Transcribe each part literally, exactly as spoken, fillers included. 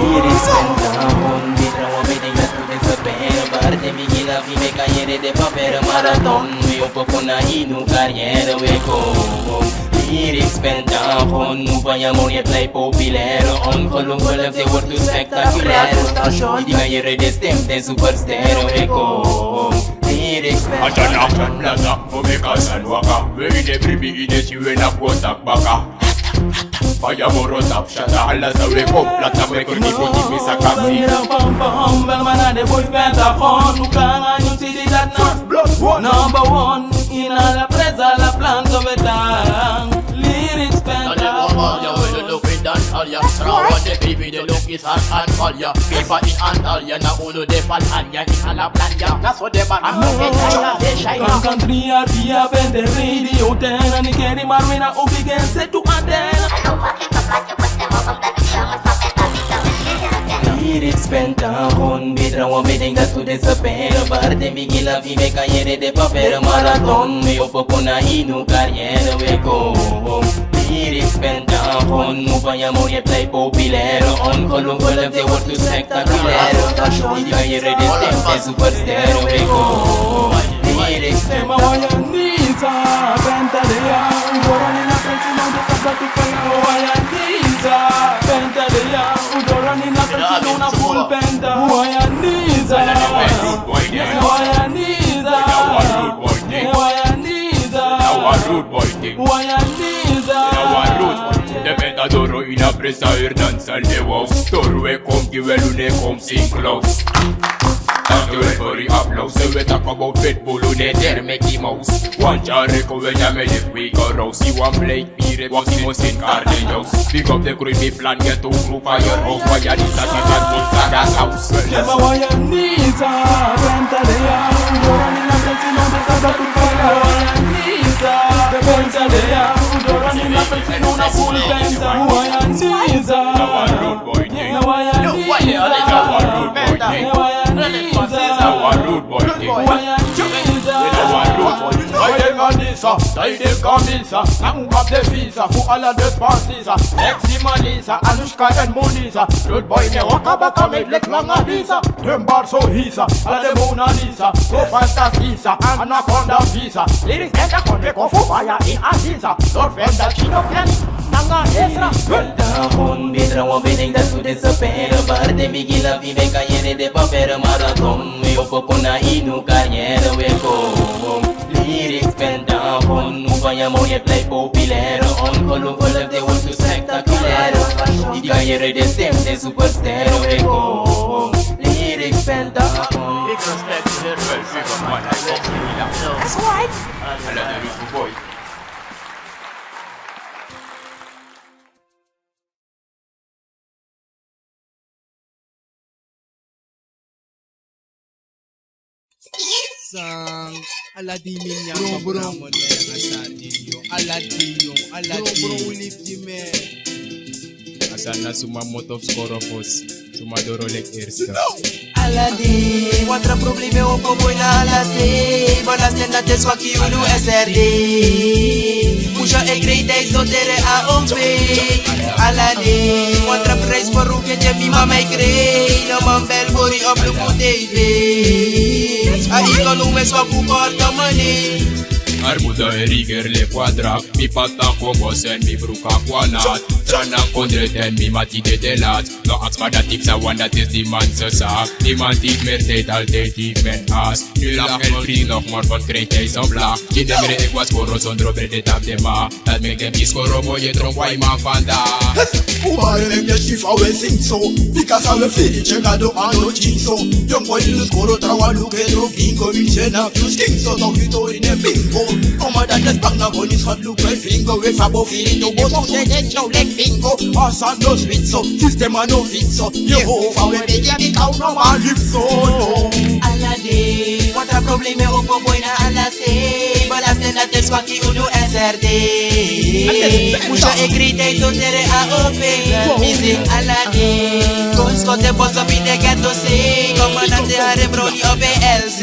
Lyrics penta hon, mi trawan ben de gatu den sapere, bar den bigin lafi meki a yere den papere marathon, mi opo kon na iniu karrière we kon. Lyrics penta hon, un faya moni e plei populair, ongelooflijk den wortu spectaculair. Iedereen yere den stem den superster we kon. Lyrics penta. Atana, nana, o meki a sani waka. We yu de bribi, yu de si we na go tak' baka. Faya moro tap, shata, ala san we kon. Lata we kon, di poti mi sa kasi. Mira pam pam, bel mana de boy penta hon, un kan a yu si di dat na. Number one, in ala presa, ala plan so we tan. Lyrics penta hon. All ya, we look in dance all ya. Straw on the baby, the look is hot and all ya. Paper in hand all ya, na unu de fal and ya in ala plan ya. Na so de man. I'm no get tired, de shy. Kan kan three R, P R, ben de radio ten, en ik ken die maar weer naar Obi Gen, zet toe aan den. Lyrics penta hon, mi trawan ben de gatu den sapere, bar den bigin lafi meki a yere den papere marathon, mi opo kon na iniu karrière we kon. Lyrics penta hon, un faya moni e plei populair, ongelooflijk den wortu spectaculair. Iedereen yere den stem den superster we kon. Lyrics penta. Ema waya nisa, ben Wayaniza, penta de ya, udorani na penti na full penta. Wayaniza, wayaniza, wayaniza, wayaniza. De penta doro ina presa Hernan Saldewaus. Doro we kon ki welu ne kom sing close. Danke wel voor uw applaus. We talk about Pitbull, ne der Mickey Mouse. Wan jare ko we nyame de we go rouse. You wan play Pire box in Moskin Cardinals. Big up the crew, mi plan get to crew fire. Of Wayaniza, si tan Gonzaga House. Nema Wayaniza, penta de ya. Udorani na penti na penti na full penta. Wayaniza, penta de ya. Udorani na penti na full penta. Wayaniza. Wayaniza. Wayaniza. Wayaniza. Wayaniza. Wayaniza. Dai den kamisa, na un kap den visa, fu ala den spasisa. Sexy Manisa, Anushka en Monisa. Rude boy ne waka baka met leki langa disa. Den bar so hisa, ala den Mona Lisa. So fantastisa, Anaconda visa. Lyrics en da kon meki fu fire in Aziza. Lord Fenda, Chino Ken, Nanga Ezra. Wel dan, kon mi dra wan bening dat we disappearen. Bar de bigi la fi ben kan yere de papere marathon. We opo kon na inu carrière we kon. Lyrics ben dan kon, nu van ya moye play populaire. Ongelooflijk, de wordt zo spectaculair. Die kan yere de stem, de superster we kon. Lyrics ben dan kon. Big respect to him. That's right. Sang, ala di mi nyan bro, bro. Ala di yo, ala di. Bro, bro, we lift you, man. Asana suma moto fu skoro fosi, suma doro leki erste. Ala di, wan tra problema e opo boi na ala sei. Bala stenda te swaki unu S R D. Musha e krei dai so tere a ompe. Ala di, wan tra prijs fu ruke je mi mama e krei. No man bel bori op luku T V. A economie swaku korte mani. Armoede en rigere le kwadra. Mi pata kon bosi en mi bruka kon na lat. Tra na kondre ten mi mati de de lat. No ask fa dati psa, want dat is die man se zaak. Die man die meer tijd altijd heeft mijn aas. Nu lach en vries nog, morgen krijgt hij zijn blaag. Die denkt ik was koro zonder bread, dit op de ma. Dat maakt hem die skoro mooie dronk, why man vandaag. Umare mem de shifa we sing so. Bika sa we firi chenga do ano chinso. Young boy in the skoro trawa luke dro gingo. Mi sena tu skin so no hitori ne bingo. Oma dat het bang na boni schat luke fingo. We fabo firi to bo so ne ne chow lek bingo. Asa no sweet so. System a no fit so. Yehofa we begi a bika no ma live so. Ala di, wan tra problema e opo boi na ala sei. Bala stenda te swaki unu S R D. Musha e krei dai so tere a ompe. Mi sing ala di. Kon skote boso mi de ghetto sei. Komandante Harry Brownie op E L C.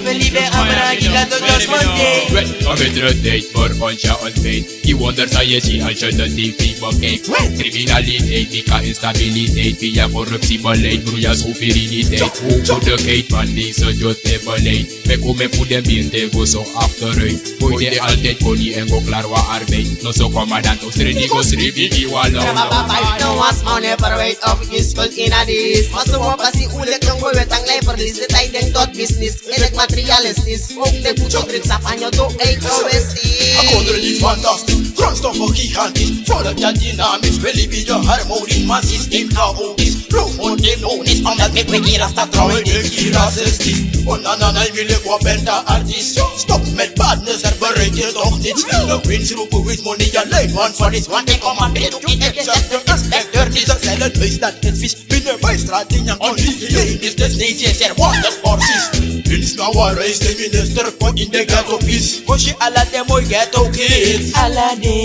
We libi amra giga do dos monte. Wet, a betere tijd voor ons, ja, ontbijt. Die wonders aan je zien als je de T V bekijkt. Criminaliteit, die kan instabiliteit. Via corruptiebeleid, broeia soevereiniteit. Hoe moet de geit van deze jot beleid? Meki un meki fu den bin te go so achteruit. Boy de altijd koni en go klaar wan arbeid. No so commandant of streni go sribi gi wan lawlaw. Rababa fight no was on a parade of his cult in a dis. Maso wan pasi un lek no go wet ang lai verlies. De tijd denk tot business. En het materialistisch. Ook de boete briksa van je dood uit overseas. A kondre di fantastisch. Grondstoffen gigantisch. Volk dat dynamisch. We libi de harmonie, maar systeem chaotisch. Proef voor demonisch, omdat met we hier als dat trouwen in hier racistisch. Oh na na na, mi lek wa benta artiest. Stop met badness, er bereikt je toch niets. De winst roepen, winst money, alleen want verlies. Want ik kom maar dit, ik heb zelf de inspecteur die zichzelf huis dat het vies. Binnen mijn straat, die nyam on hygiënisch, dus deze is er water orsis. Winst na wa reis, de minister, kon in de ghetto peace. Koshi ala de moi ghetto kids. Ala de.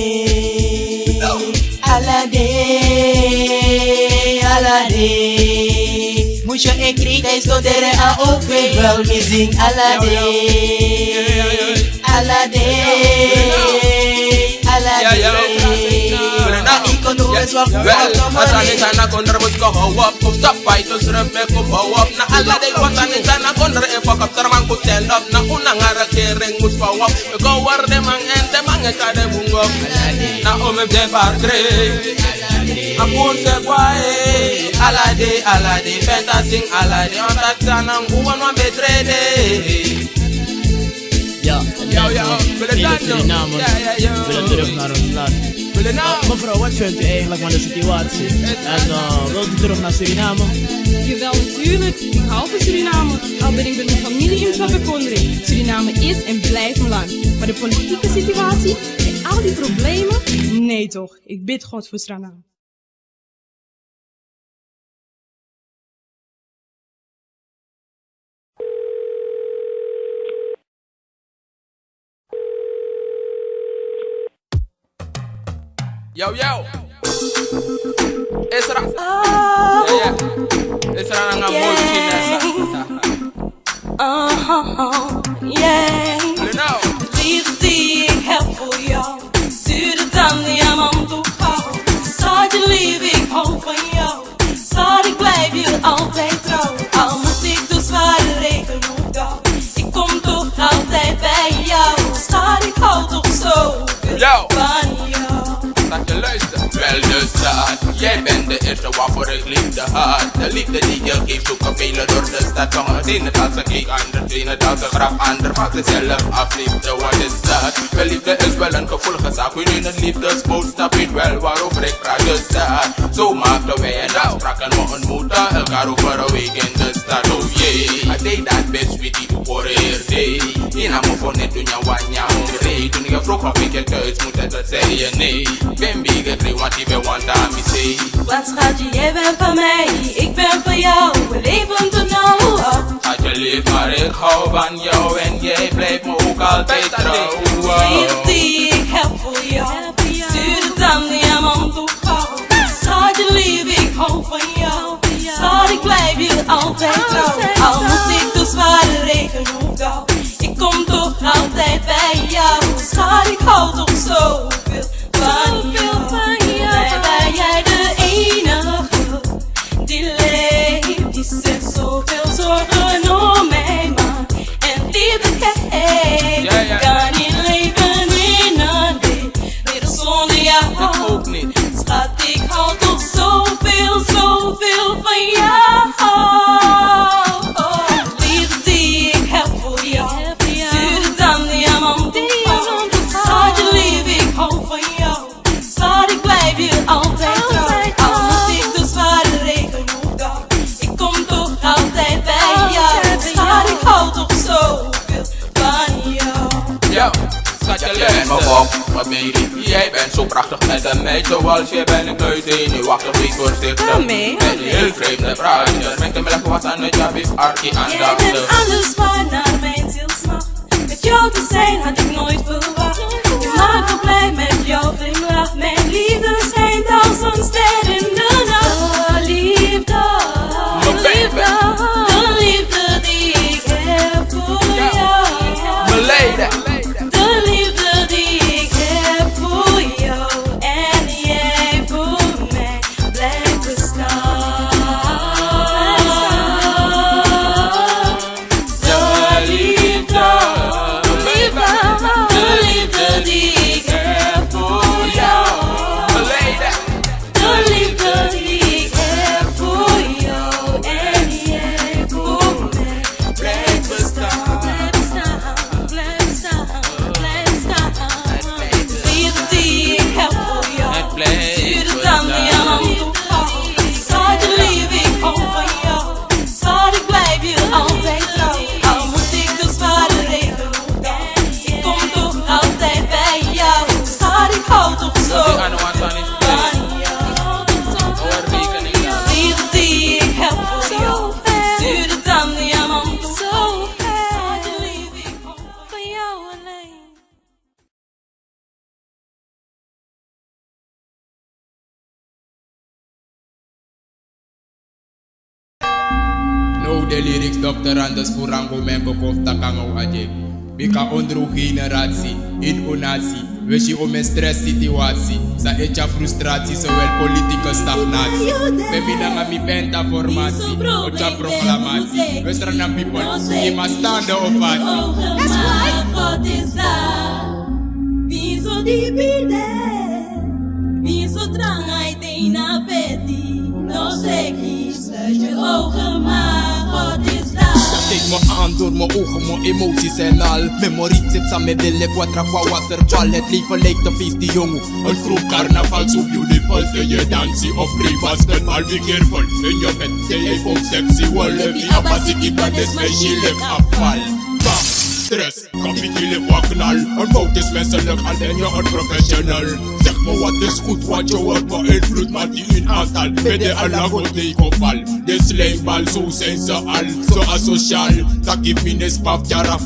Ala de, ala de. Musha e krei dai so tere a ompe. Wel mi sing ala de. Ala de, ala de. A economie swaku. Wel, a sani san na kondre mus go hou op. Mus stop fight, mus rep mek mus hou op. Na ala dei wan sani san na kondre e fuck up. Tra man mus stand up. Na un nanga regering mus hou op. Go war den man en den man e kari bun. Na ome den partre. A kurse kwa e. Alade, alade, fenta sing alade. On dat sanan uwan wan betrede. Ja, ja, ja. Vele dan, Suriname. Ja, ja, ja. Vele terug naar ons land. Vele nou. Mevrouw, wat vindt u eigenlijk van de situatie? En eh, wilt u terug naar Suriname? Jawel, natuurlijk. Ik hou van Suriname. Al ben ik met mijn familie in Tropicondre. Suriname is en blijft mijn land. Maar de politieke situatie en al die problemen? Nee toch. Ik bid God voor Suriname. Yo, yo. Esra. Yeah, yeah. Esra nanga Molchinesa. Uh-huh, yeah. Liefde die ik heb voor jou, stuur het aan die aan man toe gauw. Schatje lief, ik hou van jou. Schat, ik blijf je altijd trouw. Al moet ik door zware regen of dauw, ik kom toch altijd bij jou. Schat, ik hou toch zo veel van jou. Laat je luisteren. Wel dus dat, jij bent de eerste waarvoor ik liefde had. De liefde die je geeft, zoeken velen door de stad. Sommigen zien het als een kliek, anderen zien het als een grap. Anderen vragen zichzelf af, liefde, wat is dat? Wel, liefde is wel een gevoelige zaak. Wie nu in het liefdesboot, snap je wel waarover ik praat. Dus dat, zo maakten wij een afspraak en we ontmoeten elkaar over een week in de stad. Oh jee, I deed that bitch with you for a day. Ina mo phone tu nya wanya umre. Toen ik je vroeg of ik je thuis moet, toen zei je nee. Ben big het want je bent want aan me say. Want schatje, jij bent van mij, ik ben van jou. We leven tot nauw op. Schatje lief, maar ik hou van jou en jij blijft me ook altijd trouw. Liefde die ik heb voor jou, stuur het aan die aan man toe gauw. Schatje lief, ik hou van jou. Schat, ik blijf je altijd trouw. Al moet ik door zware regen of dauw, ik kom toch altijd bij jou. Schat, ik hou toch zoveel van jou. Ben jij de enige die leeft, die zich zoveel zorgen om mij maakt en die begrijpt? Ja, ja. Ik kan niet leven in een leven zonder jou. Ik ook niet. Schat, ik hou toch zoveel, zoveel van jou. Oh, liefde die ik heb voor jou, stuur het aan die aan man toe gauw. Schatje lief, ik hou van jou. Schat, ik blijf je altijd trouw. Al moet ik door zware regen of dauw, ik kom toch altijd bij jou. Schat, ik hou toch zoveel van jou. Yo, schatje, luister. Mijn kop, mijn baby, jij bent zo prachtig met een meid zoals jij ben ik nooit zenuwachtig, wees voorzichtig. Met die heel vreemde praatjes, met de melk was aan het jabif, arki aan. Jij bent alles wat naar mijn ziel smacht. Met jou te zijn had ik nooit verwacht. Je maakt me blij met jouw glimlach. Mijn liefde schijnt als een ster in de nacht. De liefde, de liefde, de liefde die ik heb voor jou. De liefde die ik heb voor jou en jij voor mij blijft bestaan. De liefde, de liefde die ik heb voor jou. De liefde die ik heb voor jou en jij voor mij blijft bestaan. Blijft bestaan, blijft bestaan, blijft bestaan. Liefde die ik heb voor jou, stuur het aan die aan man toe gauw. Schatje lief, ik hou van jou. Schat, ik blijf je altijd trouw. Al moet ik door zware regen of dauw, ik kom toch altijd bij jou. Schat, ik hou toch zo van jou. Liefde die ik heb voor jou, stuur het aan die aan man toe gauw. Schatje lief, ik hou van jou alleen. No de lyrics dokter Anders Furango men kokof takango aje. Bika ondro generatie, in unatie, we si ome stress situatie, sa echa frustratie, zowel politieke stagnatie. Baby nanga mi benta formatie, ocha proclamatie, we strana people, i ma stande ovatie. That's why God is daar. Wie zo die Mijn aandoen, mijn ogen, mijn emoties en al. Memories zit samen, wil ik water qua waterval. Het leven lijkt een feest, die jongen. Een groep carnaval, zo beautiful. Te je dansi of free basketbal, be careful. In je bed, te je ook sexy, wel. Die abasi, die bad is mijn zielig afval. Stress. Kan pikili waknal. Een fout is menselijk, al ben je een professional. Zeg maar wat is goed, wat je wordt beïnvloed, maar die in aantal. Bij de alago tegenval. De slijmbal, zo zijn ze al. Zo asociaal. Dat geeft minus paf, jara.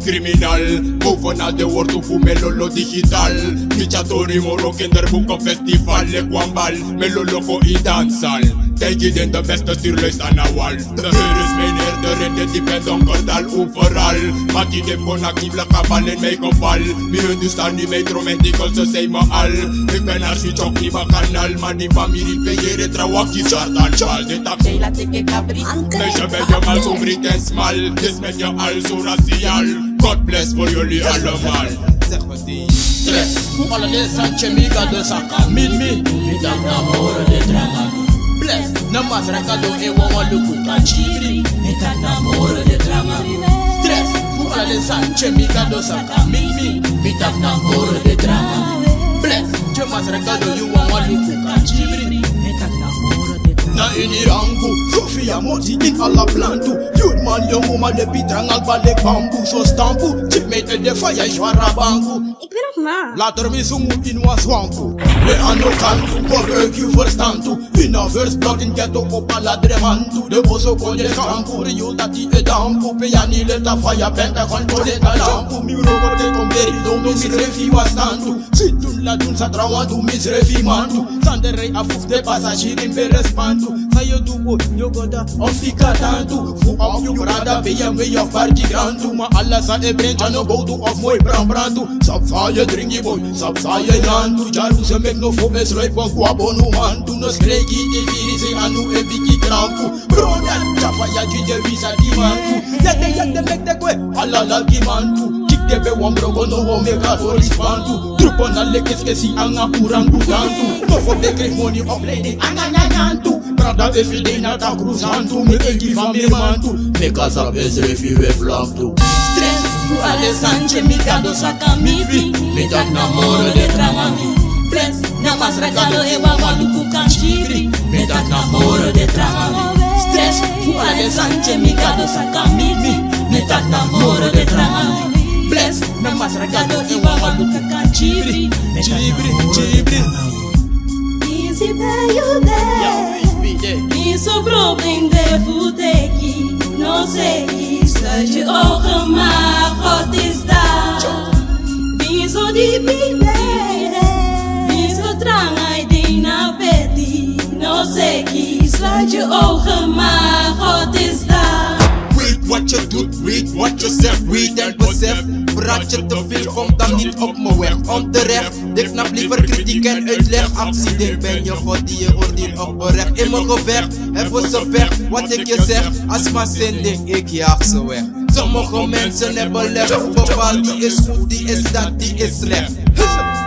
Criminal. Bovenal de wortel voor mijn lolo digitaal. Michatori moro kinderboekenfestival. Lekwambal. Mijn lolo go in dansal. Kijk je den de beste stuurluis aan de wal. De Heer is mijn herder in dit diep en donker dal overal. Maar die heeft gewoon actief kabal in mijn geval. Wie hun dus staan nu mijn drum en die kunsten zijn me al. Ik ben als wie Chucky Bacanal, maar die familie vegeert het rawaki Satan. Charles de Taxi. Meisje ben je maar zo breed en smal. Dit ben je al zo racial. God bless voor jullie allemaal. Zeg maar die. Stress. Fu ala den sani tyari mi Gado saka mi mi. Mi taki na moro den tranga mi. Bless. Na Masra Gado e wawan luku kan kibri. Mi taki na moro den tranga mi. Stress. Fu ala den sani tyari mi Gado saka mi mi. Mi taki na moro den tranga mi. Bless. Te Masra Gado yu wawan luku kan kibri. Mi taki na moro den tranga mi. Na ini rangu, Sofia moti in ala plantu. Youth man, young woman, de pitranga bale bambu, so stampu. Chip mate de faya, swara bangu. Ik ben nog na. Later mi sungu in wan swampu. We a no kantu, gebruik yu verstand tu. Ina first block in ghetto op ala dremantu. De boso kon de skampu, riool dati e dampu. Pe yani leta faya, penta kon kore talampu. Mi roko te kon beri, don mi srefi wan standtu. Sidun ladun sa trawan tu mi srefi mantu. Sandere a fuf de pasagiri mi bere spantu. Sa yo du bo, yo goda, o fika tantu. Fu a yu brada pe ya me ya farki grantu. Ma ala sa e brencha no go du of moi bran brantu. Sap sa ye dringi boy, sap sa ye nyantu. Jaru se mek no fo be sroi pon kwa bonu mantu. No skreki e firi se anu e biki krampu. Brother, chafa ya gi de visa di mantu. Ya de ya de mek de kwe, ala la gi mantu. Kik de be wan brogo no wo meka tori spantu. Trupo na lekes kesi anga urangu tantu. No fo de kef moni oplede anga nyanyantu. Brada efi de na ta kruzantu. Mi e gi fa mi mantu. Meka sa be srefi we flamtu. Stress fu ala den sani tyari mi Gado saka mi mi. Mi taki na moro den tranga mi. Bless. Na Masra Gado e wawan luku kan kibri. Mi taki na moro den tranga mi. Stress fu ala den sani tyari mi Gado saka mi mi. Mi taki na moro den tranga mi. Bless. Na Masra Gado e wawan luku kan kibri. Mi taki na moro den tranga mi. Kibri. Easy be you there. Yo, easy be there. Mi so problem de fu teki. No seki, sluit je ogen, maar God is daar. Wie zo diep in de hel, wie zo trang hij die naar bed die. No seki, sluit je ogen, maar God is daar. Weet wat je doet, weet wat je zegt, weet en besef. Praat je te veel, kom dan niet op mijn weg onterecht. Ik snap liever kritiek en uitleg. Accident ben je God die je oordeel oprecht. In mijn gevecht heb ik ze weg. Wat ik je zeg, als maar zending, ik jaag ze weg. Sommige mensen hebben lef, bepaald die is goed, die is dat, die is slecht.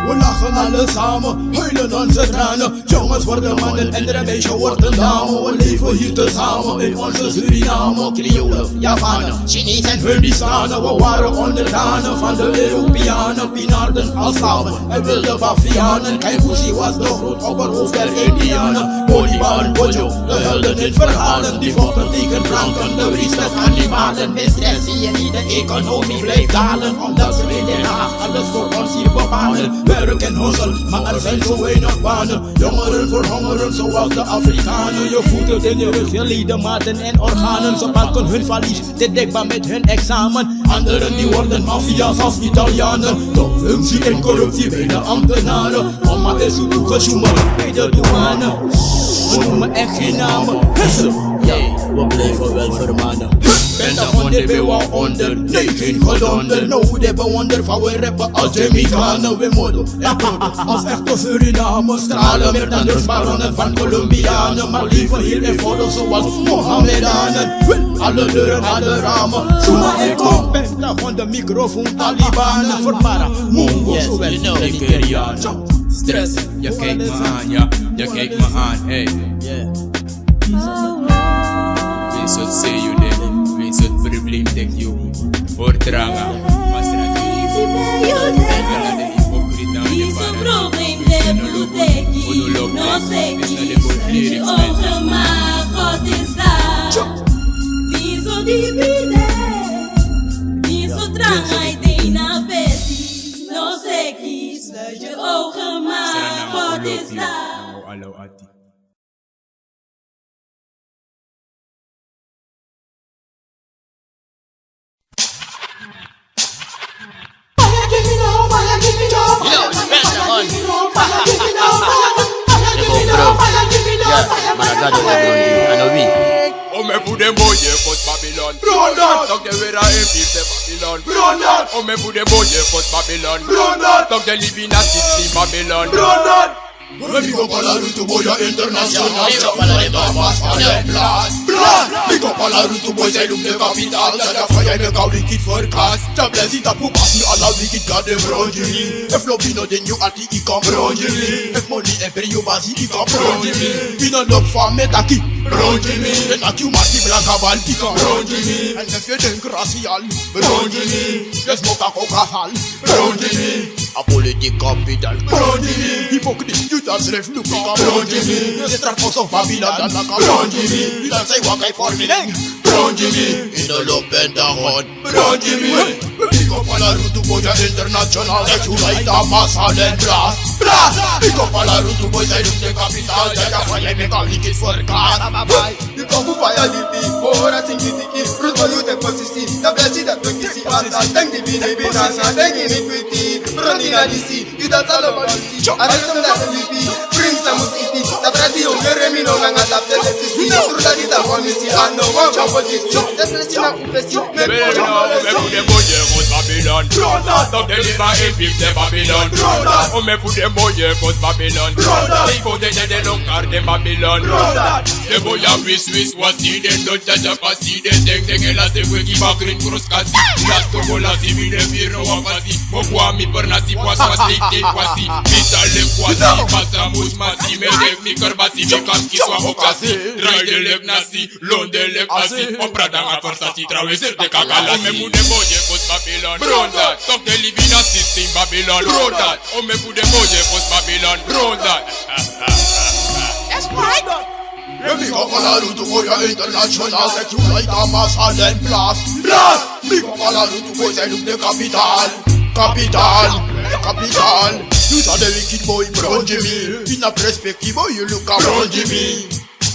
We lachen alle samen, huilen onze tranen. Jongens worden mannen en de meisje wordt een dame. We leven hier tezamen in onze Suriname. Creolen, Javanen, Chinezen, Hindustanen. We waren onderdanen van de Europeanen. Pinarden als slaven en wilde bavianen. Kaibusi was de groot opperhoofd der Indianen. Bolivar, Bojo, de helden in verhalen. Die vochten tegen blanken, de wreedste kannibalen. Mistress zie je niet, de economie blijft dalen. Omdat ze in Den Haag alles voor ons hier bepalen. Werk en hustle, maar er zijn zo weinig banen. Jongeren verhongeren zoals de Afrikanen. Je voelt het in je rug, je ledematen en organen. Ze pakken hun valies, te dekbaar met hun examen. Anderen die worden maffia's als Italianen. Tot functie en corruptie bij de ambtenaren. Mama is zo toegesjoemeld bij de douane. We noemen echt geen namen. Hessel, ja, we blijven wel vermanen. Pentagon, de bewa onder, nee, geen gedonder. No, de bewonder van we rappen als Jamaicanen. We modo, ja, als echte Surinamers. Stralen meer dan de sparonnen van Colombianen. Maar leven heel eenvoudig zoals Mohammedanen. Alle deuren, alle ramen. Suma en kom. Pentagon, de microfoon, Taliban. Verpara, Mongo, yes, you know, Nigerian. Stress. Je kijkt me aan, ja, je kijkt me aan, hey. Yeah. Wie is het, zie je dit? Wie is het? Probleem teki yu. Hori tranga. Masra. Isi probleem de fu teki, no se kisi, ogen ma God is daar. Isi di bide, isi tranga i de na fesi, no se kisi, ogen ma God is daar. Yo, bro. Yeah, man, I got the bro. I know we. Ome fu den boi e fosi Babylon. Run dat. Tok den wera en fifte Babylon. Run dat. Ome fu den boi e fosi Babylon. Run dat. Tok den libi na system Babylon. Run dat. We big up ala Rutu boi a international. Big up ala Rutu boi, blast, blast. Big up ala Rutu boi, zij op de kapitaal. Dat de fire make a wicked forecast. Dat blessing dat we pass ala wicked God de bronjili. If lobby no den you ati, i kan bronjili. If money en peri you basi, i kan bronjili. We no look for me taki bronjili. Den aki mati blaka bal, i kan bronjili. En if you den gracial bronjili. Yes, moka coca fal. Bronjimi. A politiek kapitaal. Bronjimi. Hypocrite, you dat schrijf look like a bronjimi. The struggle of Babylon, dat like a bronjimi. You dat say waka for me. Bronjimi. In the loop en dan gewoon. Bronjimi. We big up ala Rutu boi a international. Dat you like a massa den blast. Blast. Big up ala Rutu boi, zij op de kapitaal. Dat de fire make a wicked forecast. Bye bye. Yu kon fu faya dipi, ora singi tiki. Rutu boi yu teki posisi. Da blesi da teki si ata. Teki di bini bini sa, teki iniquity. Roni na disi, yu da talo ba disi. Aritom da dipi, prince a musiti. Da bradi o yere mi no nanga da blesi si. Rutu da di da komisi, ano wan komposisi. Da blesi na ufesi. Babylon, ome fu den boi e fosi Babylon. Ome fu den boi e fosi Babylon. Iko den den den lonkar den Babylon. Den boi a wis wis wasi, den don jaja pasi, den den den den e lasi e weki bakrin kros kasi. Lasi tongo lasi mi den firi no wan fasi. Mo bwa mi pernasi pwasi pwasi teki teki pwasi. Mi tale pwasi, masa mus masi, mi den mi karbasi, mi kam kiswa okasi. Drai den lek nasi, lon den lek asi. Opra danga forsasi, trawe seri den kakalasi. Ome fu den boi e fosi Babylon. Bronda, tok den libi na system Babylon. Bronda. Ome fu den boi e fosi Babylon, bronda. That's right. We big up ala Rutu boi a international. Set you like a massa den blast. Blast. Big up ala Rutu boi, zij op de kapitaal. Kapitaal. Kapitaal. You are the wicked boy, bronjimi. In a perspective boy, you look a bronjimi.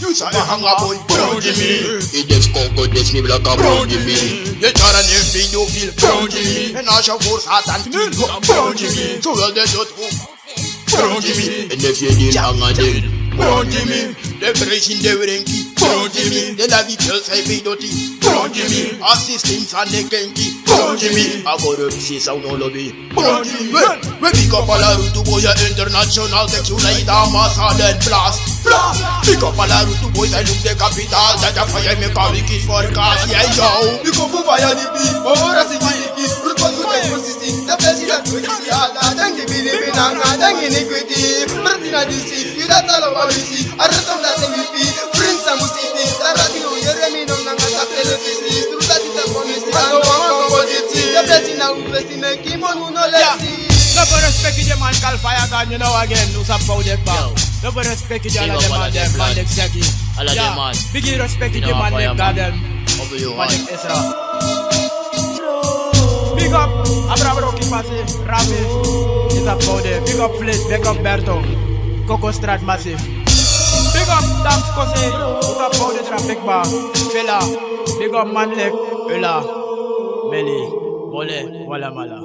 You are the hanga boy, bronjimi. In the skoko, this mi blaka bronjimi. The chara name fi you feel bronjimi. And I shall force Satan to bronjimi. So well they don't Bronjimi. En efu yu e diri anga den, bronjimi. Den prijsi den wrenki, bronjimi. Den lagi girls e fei doti, bronjimi. A system san den kenki, bronjimi. A korupsi san un no lobi, bronjimi. We, we big up ala Rutu boi a international, teki you like a massa den blast, blast. Big up ala Rutu boi, zij op de kapitaal, dat de faya make a wicked forecast. Yeah, yo. Yu kon fu faya dipi, ora singi tiki. Rutu boi yu teki posisi. The blessing that we see, Allah, thank you, bini bini nanga, thank you, iniquity. Martina disi, you that all of us see. Aritom that M V P, prince a musiti. Sarati no yere mi no nanga, that L F C. Through that it a promise, I don't want to go this. The blessing now we face, make him on no less. No go respect the man call fire gun, you know again, no sap how they bow. No go respect the man, the man, the man, the man. Big respect the man, the man, the man. Open your heart. Big up Abra Broki Pasi, Rafi, Isa Bode. Big up Flit, big up Berto, Coco Strat Massive. Big up Dams Kose, Isa Bode, Traffic Bar, Fela. Big up Manlek, Ula, Meli, Bole, Walamala.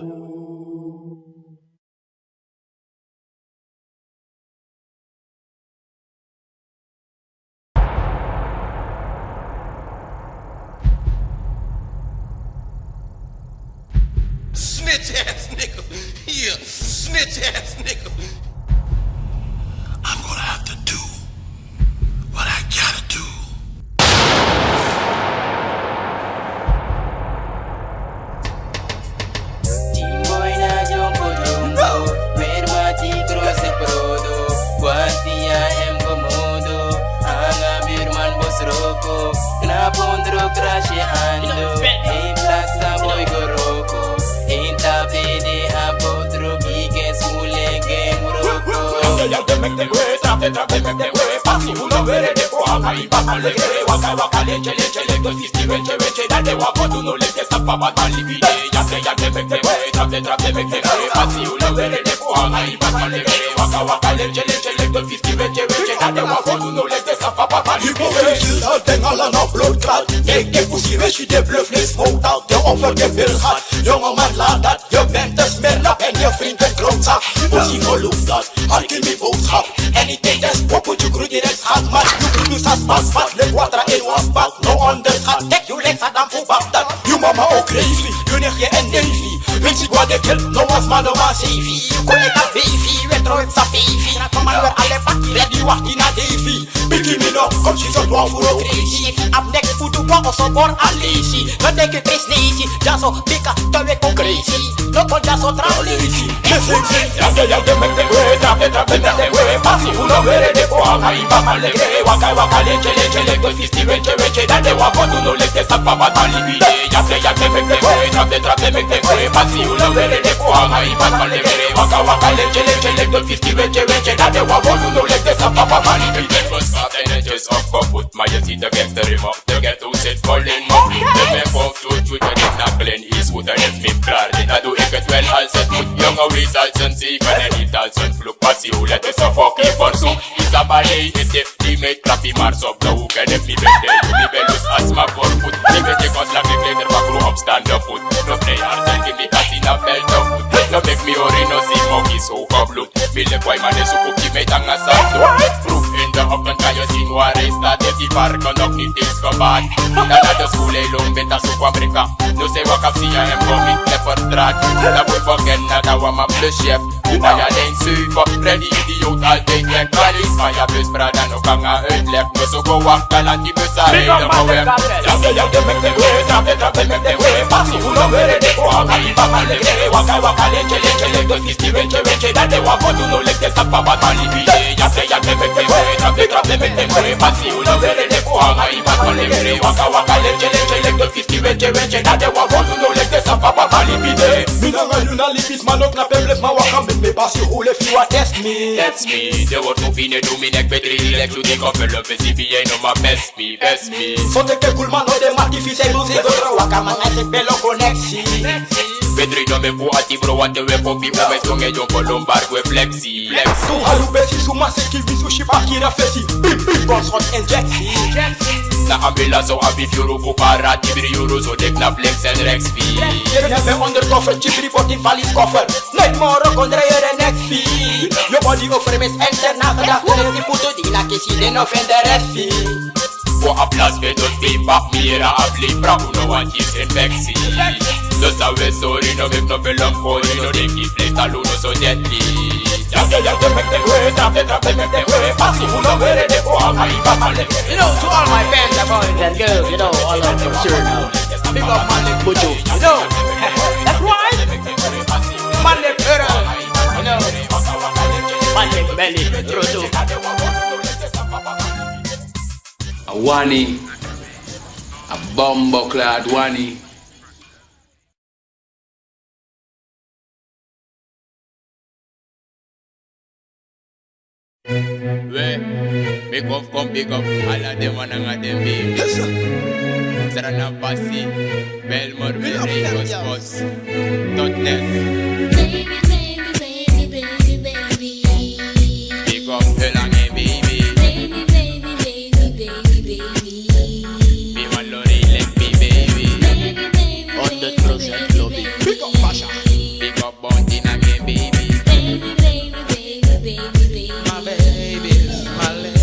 Snitch ass nigga. Yeah, snitch ass nigga. I'm gonna have to do what I gotta do. Team boy na jumbo jumbo, mermati cross e prodo, guardia em komodo, anga birman bosroko, na Kondro krasi ando, in plaza boy go roko, in tabede a potro bige smule gen roko. Yake yake meke we, trape trape meke we, pasi uno were de ko ama i papa leke, waka waka leche leche leke, sisti weche weche, dade wa kodu no leke, sapa bata libi de, yake yake meke we, trape trape meke we, pasi uno were de ko ama i papa leke, waka waka leche leche leke, sisti weche weche, dade wa kodu no leke, sapa bata libi de. Hypocrisie, dat ding ala na bloedklaat. Kijk, die pussy, weet je, die bluff is fout, dat je over de bil gaat. Jongeman, laat dat, je bent te smerig en je vrienden kloten. Pussy, geloof dat, hard in die boodschap. En ik denk dat is poppetje, groeit direct schat, maar je moet nu sas pas, pas, leg water in wasbak. No onderschat, tek je leg, gaat dan voor bak dat. Je mama ook crazy, je nichtje en neefje. Weet je wat ik wil, no was maar no maar safety. Kon je dat baby, we trouwen sa baby. Na kom maar weer alle pakkie, ready, wacht in a davy. Biggie mi no, come she just want for no crazy. If you have next food to go, also born a lazy. No take it this lazy, just so big up, to it go crazy. No go just so travel lazy. Listen, listen, yake yake meke we, trape trape meke we. Pasi uno were de ko ama i papa leke, waka waka leche leche leke, sisti weche weche, dade wa kodu no leke, sapa bata libi de. Yake yake meke we, trape trape meke we. Pasi uno were de ko ama i papa leke, waka waka leche leche leke, sisti weche weche, dade wa kodu no leke, sapa bata libi de. First off, en het is opgevoed, maar je ziet de gangster in me. De ghetto zit vol in me. De ben vol toet toet en ik na clean is goed en het niet klaar. Dit dat doe ik het wel als het moet. Jongen, wees als een zegen en niet als een vloek. Pasi, hoe let is een fucking verzoek. Isabelle, het heeft die meid klappie maar zo blauw. Ken het niet bij de, die ben los als maar voor goed. Die ben ik als laat ik lekker wakker opstaande voet. No play hard, zeg ik niet als in een belt of goed. No make me orino, zie mokkie zo gebloed. Mi leki wan man e suku gi mi tanga santu. Vroeg in de ochtend kan je zien waar hij staat. Heeft die varken nog niet eens gebaat. Dan na de school hij lon ben ta suku Afrika. No sei waka fu si ya hem kon mi klepper straat. Dan moet we kennen dat we maar plus chef. Hoe kan je alleen zuiver? Ready idioot altijd weg. Kwalis van je bus Prada no kan gaan uitleg. No so go wacht, dan laat die bus aan rijden gewoon weg. Yake yake meke we, trape trape meke we. Pasi uno were de ko ama i papa leke, waka waka leche leche leke, sisti weche weche, dade wa kodu no leke, sapa bata libi de. Yake yake meke we, trape trape meke we. Pasi uno were de ko ama i papa leke, waka waka leche leche leke, sisti weche weche, dade wa kodu no leke, sapa bata libi de. Mi nanga yu na libisma, no knape blesma, waka meke mi pasi hule fi wa test mi. Test mi, de wordt movie ne do mi nek bedri, relax, doe die koffel op, en C B A no ma best. Mi best mi. So teke kulman no de mati fi sei lusi go tro waka man na se belo koneksi. Petri no me fu ati bro want we popi o me songe yo kolombar we flexi. Flex. Su halu besi suma seki bisu shi pakira fesi. Bim bim gunshot injection. Na ambila so abi fiuru fu para tibri yuru so dek na flex en rex fi. Yere na me undercover tibri botin valis koffer. Net moro kondre yere next fi. Yo body over mes enter na gedachte. Di putu di na kesi den no fende refi. Go a plas be dot be bak mi yere a play pra uno want is infectie. Dus a we sorry no make no film for you no denk die play stal uno so deadly. Yake yake meke we, trape trape meke we. Pasi uno were de ko ama i papa le. You know, to all my fans and boys and girls, you know, all over the world. Big up Malik Buju, you know. That's right. Malik Earl, you know. Malik Belly, Roto. A wani, a bomboclaat wani. We, big up, come big up, ala den man nanga den baby. Srana Pasi, Belmor, Belmor, Bos, Bos. Totnes. Baby, baby, baby, baby, baby. Big up, Elange, baby. Baby, baby, baby, baby, baby. Mi wan lori like mi baby. Baby, baby, honderd procent lobby. Big up, Basha. Big up, Bounty, na mi baby. Baby, baby, baby, baby, baby. My baby, my lady.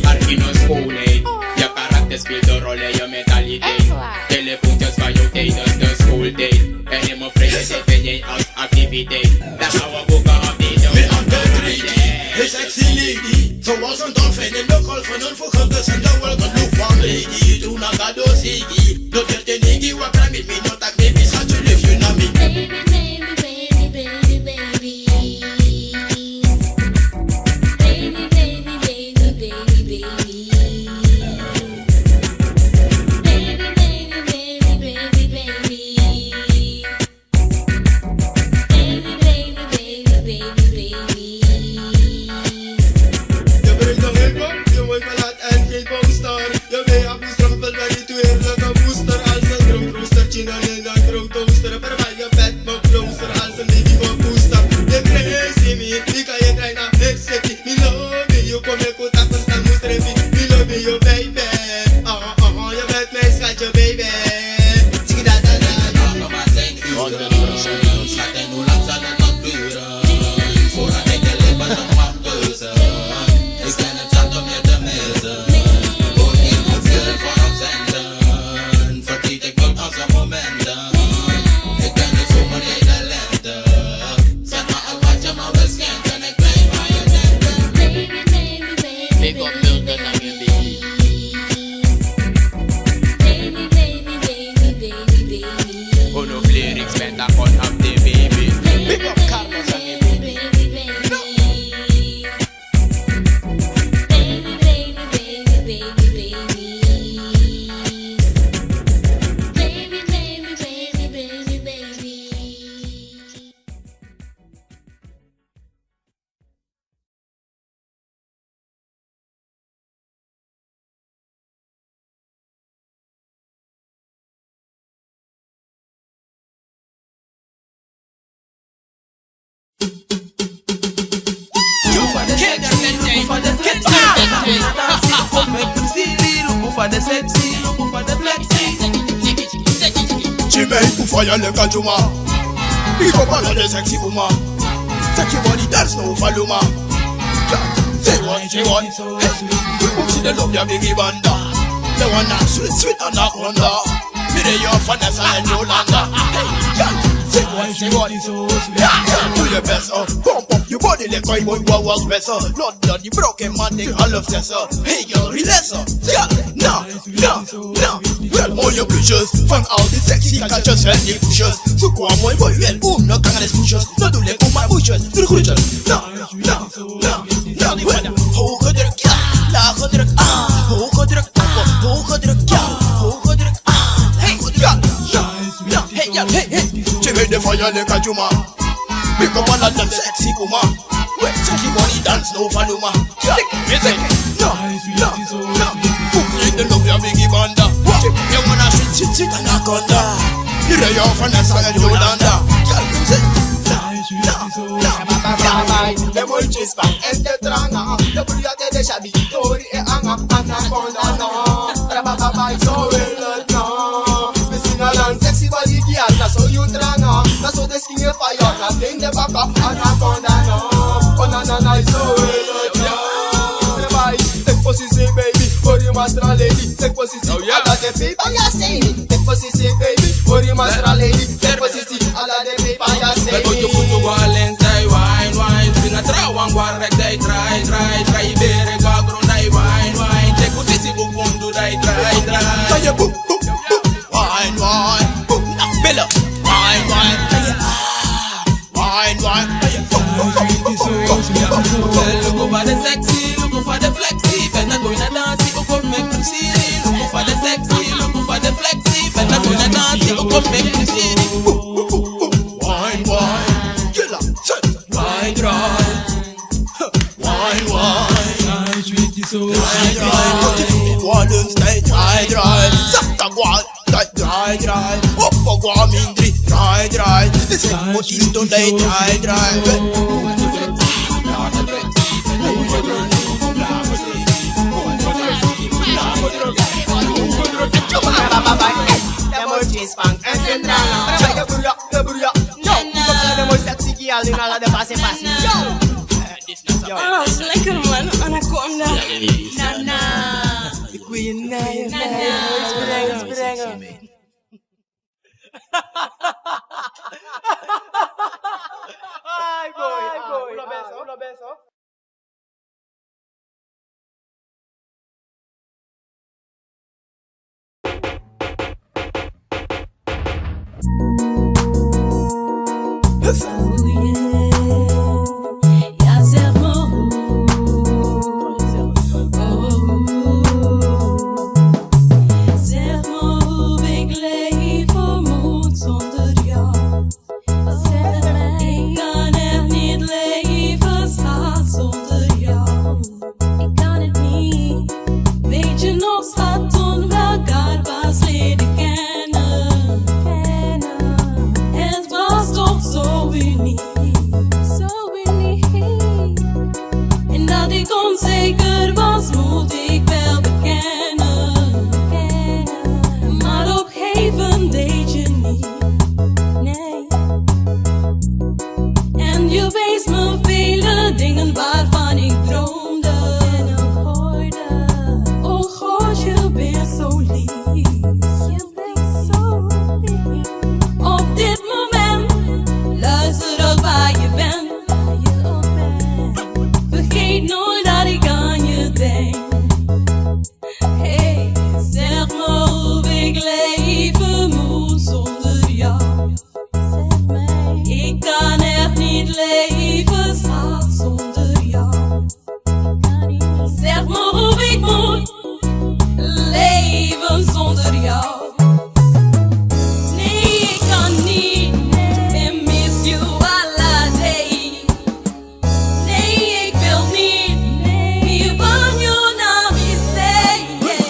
Arki no school, eh. Je karakter speelt een rol in je mentaliteit. Telefoon just van je tijdens de schooltijd. En in mijn vrije tijd ben jij als activiteit. Dan gaan we boeken op deze. Hey sexy lady, zoals een dolfijn in de golven, een vergulde en de wolken, look van lady, doe na gado ziggy. No derty nigi, wakra mi, mi no tak, baby, schat, you live, you know me. Baby, baby, baby, baby, baby. Baby, baby, baby, baby, baby. Baby, baby, baby, baby, baby. Baby, baby, baby, baby, baby. Je brengt de hip-hop, je mooi ballad en geen poster. Je bent een boester, gevuld met die tweerlijke booster. Als een droomrooster, China in een droomtoaster. Verwijder je bed, mijn closer, als een baby van booster. Je crazy me, die kan je bijna niks zetten. Mi lobi yu, kon meki wi taki sani mus repi. Mi lobi yu, baby. Oh, oh, oh, je bent mijn schatje, baby. Tiki da da da da. Mama, zijn uren. Schat, en hoe lang zal het nog duren? Voordat ik je lippen zou mag kussen. Ik ben het zat om je te missen. Hoor, ik moet veel voor afzenden. Vergeet ik nooit onze momenten. Ik ben de zomer, jij de lente. Zeg maar al wat je maar wil schenken. Big up Milton and your baby. Baby, baby, baby, baby, baby. Unu lyrics better on up the baby. Big up Carlos and your baby. Baby, baby, baby, baby, baby. Baby, baby, baby, baby, baby. Chimei ku faya leka juma. Biko pala de sexy uma. Sexy body dance no faluma. Yeah, say what, say what. Hey, we put in the love, ya biggie banda. The one that sweet, sweet anaconda. Mi de yo Vanessa and Yolanda. Hey, yeah, say what, say what. Yeah, yeah, do your best, uh. Pump up your body like a boy, wa wa vessel. London, you broken man, they all of this, uh. Hey, girl, relax, uh. Yeah, no. No, no, wel mooie busjes. Van al die sexy katjes en die busjes. Zoek een mooi boy, wel om, no kan het busjes. No doe lekker maar busjes. Doe de groetjes. No, no, no, no, die van de hoge druk, ja. Lage druk, ah. Hoge druk, ah. Hoge druk, ja. Hoge druk, ah. Hey, ja, ja, ja. Hey, ja, hey, hey. Check de fire, lekker juma. Pick up all of them sexy woman. Wait, so she wanna dance, no follow ma. Yeah, music. No, no, no. Put in the love, ya biggie banda. You wanna shit, shit, shit, anaconda. You lay off and that's why you don't under. Yeah, music. No, no, no. Bye, bye, bye, bye. The boy chase back and the tranga. The boy at the shabby, Tori, eh, anga, anaconda, no. Bye, bye, bye, bye, so well, no. This is a long sexy body, girl, that's how you tranga. That's how the skin fire, nothing the back up, anaconda no. Oh na na na, it's so well, yeah. Everybody, take position, baby, for the master lady. Take position, oh, yeah. Ala de baby, ya say. Take position, baby, for the master lady. Take position, ala de baby, ya say. Level to put to balance, die, wine, wine. Swing a draw, one, one, rek, die, try, try, try, bere, go, ground, die, wine, wine. Take position, boom, boom, do, die, try, try. Kan je boom, boom, boom. Wine, wine, boom, nak bella. Wine, wine, wine, wine. Look for the sexy, look for the flexy. Better go in a dance, look for me, see. Look for the sexy, look for the flexy. Better go in a dance, look for me, see. Wine, wine, killer, set. Wine, wine. Wine, wine. Dry, dry. Dry, dry. Dry, dry. Dry, dry. Op, op, op, mindri. Dry, dry. This is what is today. Dry, dry. Yo, yo, yo, yo, yo. Ah, lekker man, anaconda. Nana. Goeie nacht. Nana. Ai, boy. Ai, boy. Ai, boy. Zeg maar hoe ik leven moet zonder jou. Zeg maar, ik kan echt niet leven, schat, zonder jou. Ik kan het niet. Weet je nog, schat, toen we elkaar pas leren kennen? Het was toch zo uniek. Zo uniek. En dat ik onzeker was, moet ik wel bekennen. Maar opgeven deed je niet. Nee. En je wees me vele dingen waarvan ik droomde. En ook hoorde. Oh God, je bent zo lief. Je bent zo lief. Op dit moment, luister ook waar je bent. Waar je ook bent. Vergeet nooit dat ik aan je denk. Hey, zeg me hoe ik leven moet zonder jou. Zeg mij. Ik kan echt niet leven, schat, zonder jou. Ik kan niet. Zeg me hoe ik moet leven zonder jou. Nee, ik kan niet. I miss you alla day. Nee, ik wil niet meer van jou naar me zeggen.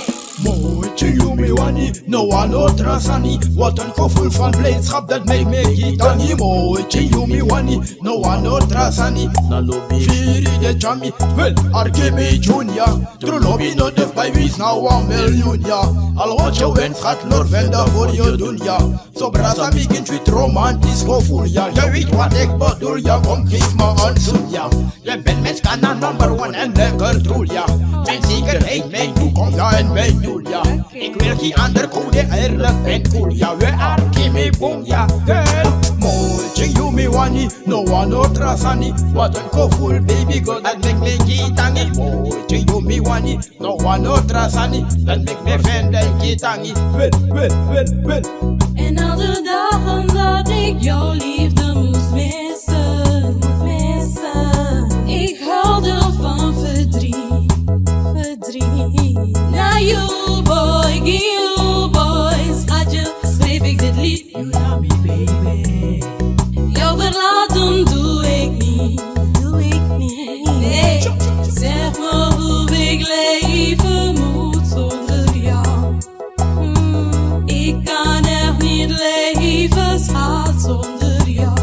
Mooi, you mi wani, no wan no tra sani. Wat een gevoel van blijdschap dat mij mee giet aan die. Mooi, you mi wani, no wan no tra sani. Na lobi firi de chami, wel, arki mi junior. True lobi no def bij wies na wan miljoen, ja. Al wat je wens gaat lor vinden voor je doen, ja. Zo brasa mi gin sweet romantisch gevoel, ja. Je weet wat ik bedoel, ja. Kom, geef me een zoen, ja. Je bent mijn schanna number one en lekker troel, ja. Mijn zekerheid, mijn toekomst, ja, en mijn doel, ja. Ik wil geen ander code, eerlijk en cool, ja. We are Kimi Boom, ja, girl. Mooi, you mi wani, no wan no tra sani. Wat een gevoel, baby girl, dat maakt me gitangi. Mooi, you mi wani, no wan no tra sani, dat maakt me fijn, denk je tangi. Wil, wil, wil, wil. En al de dagen dat ik jouw liefde moest missen, missen. Ik huilde van verdriet, verdriet. Na you boy, you boy, schatje, schreef ik dit lied. You love me, baby. Jou verlaten doe ik niet, doe ik niet. Nee, zeg me hoe ik leven moet zonder jou. Hmm, ik kan echt niet leven, schat, zonder jou.